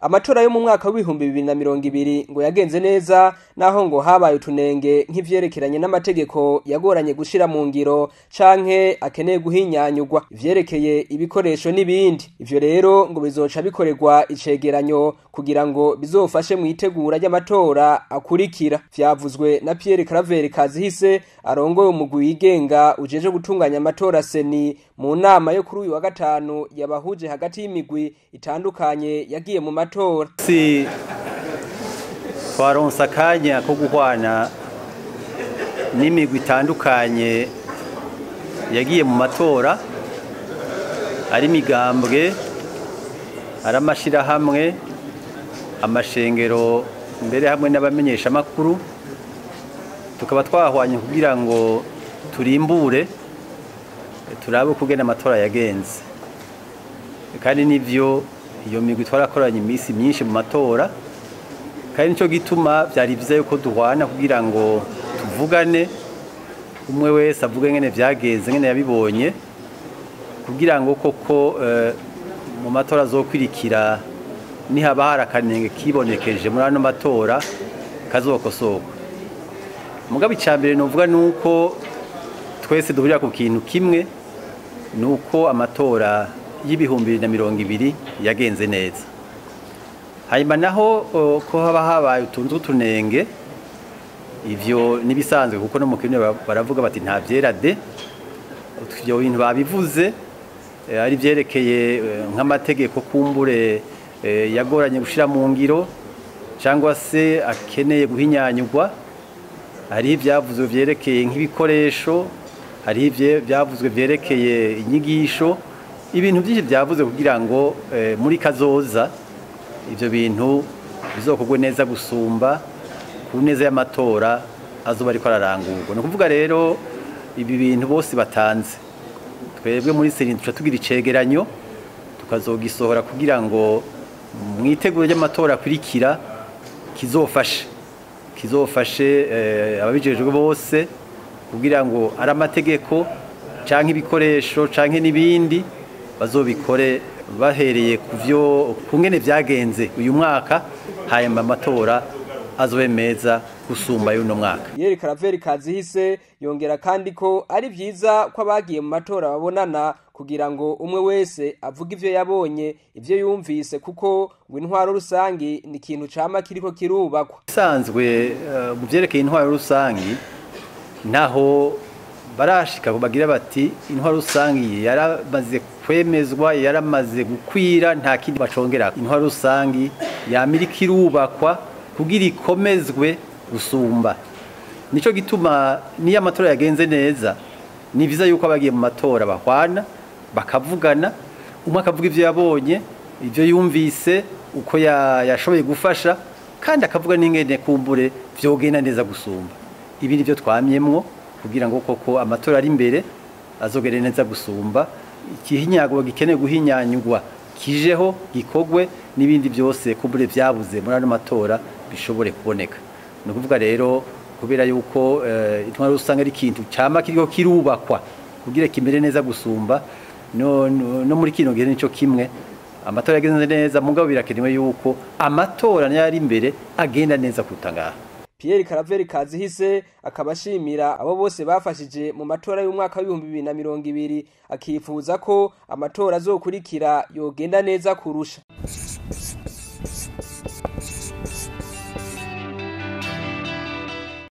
Amatora yo mu mwaka w'2020 ngo yagenze neza, naho ngo habaye utunenge nk'ivyerekeranye n'amategeko yagoranye gushira mu ngiro canke akeneye guhinyanyurwa, ivyerekeye ibikoresho n'ibindi. Ivyo rero ngo bizoca bikorerwa icegeranyo kugira ngo bizofashe mu itegura ry'amatora akurikira. Vyavuzwe na Pierre Claver Kazihise arongoye umugwi wigenga ujeje gutunganya amatora CENI mu nama yo kuri uyu wa gatanu yabahuje hagati y'imigwi itandukanye yagiye mu matora. Si twaronse akanya ko guhwana n'imigwi itandukanye yagiye mu matora, ari imigambwe, ari amashirahamwe, amashengero, mbere hamwe n'abamenyeshamakuru. Tukaba twahwanye kugira ngo turimbure turabe ukugena amatora yagenze. Kandi nivyo, iyo migwi twarakoranye iminsi myinshi mu matora, kandi nico gituma vyari vyiza yuko duhwana kugira ngo tuvugane, umwe wese avuge ngene vyagenze, ngene yabibonye, kugira ngo koko mu matora azokwirikira nihaba hari akanenge kibonekeje muri ano matora kazokosorwa. Mugabo icambere novuga nuko twese duhurira ku kintu kimwe, nuko amatora y'2020 yagenze neza. Hanyuma naho ko haba habaye utuntu tw'utunenge, ivyo nibisanzwe, kuko no mu kirundi baravuga bati nta vyera de. Ivyo bintu babivuze, ari vyerekeye nk'amategeko kumbure yagoranye gushira mu ngiro cyangwa se akeneye guhinyanyurwa, hari ivyavuzwe vyerekeye nk'ibikoresho, hari ivyavuzwe vyerekeye inyigisho, ibintu byinshi byavuze kugira ngo muri kazoza ivyo bintu bizokorwe neza gusumba ku neza y'amatora azoba ariko ararangurwa. Ni ukuvuga rero ibi bintu bose batanze, twebwe muri CENI tuca tugira icegeranyo tukazogisohora kugira ngo mu iteguro ry'amatora akurikira kizofashe ababijejwe bose, kugira ngo ari amategeko canke ibikoresho canke n'ibindi bazobikore bahereye kuvyo kungene vyagenze uyu mwaka, hanyuma amatora azobe meza gusumba y'uno mwaka. Pierre Claver Kazihise yongera kandi ko ari vyiza ko abagiye mu matora babonana kugira ngo umwe wese avuge ivyo yabonye, ivyo yumvise, kuko ngo intwaro rusangi ni ikintu cama kiriko kirubakwa. Bisanzwe mu vyerekeye intwaro rusangi, naho barashika bagira bati intwaro rusangi yaramaze kwemezwa, yaramaze gukwira, nta kindi bacongera. Intwaro rusangi yamirika irubakwa kugira ikomezwe gusumba. Nico gituma niyo amatora yagenze neza, ni vyiza yuko abagiye mu matora bahwana bakavugana, umwe akavuga ivyo yabonye, ivyo yumvise, uko yashoboye gufasha, kandi akavuga n'ingene kumbure vyogenda neza gusumba. Ibi nivyo twamyemwo kugira ngo koko amatora ari imbere azogere neza gusumba, ikihinyago gikeneye guhinyanyurwa kijeho gikogwe, n'ibindi byose kumbure vyabuze muri ano matora bishobore kuboneka. Ni ukuvuga rero kubera yuko intwaro rusange ari ikintu cama kiriko kirubakwa kugira kimere neza gusumba, no muri kino gihe nico kimwe amatora yagenze neza, mugabo birakenewe yuko amatora nayo ari imbere agenda neza kuruta ngaha. Pierre Claver Kazihise akaba ashimira abo bose bafashije mu matora y'umwaka w'2020, akifuza ko amatora azokurikira yogenda neza kurusha.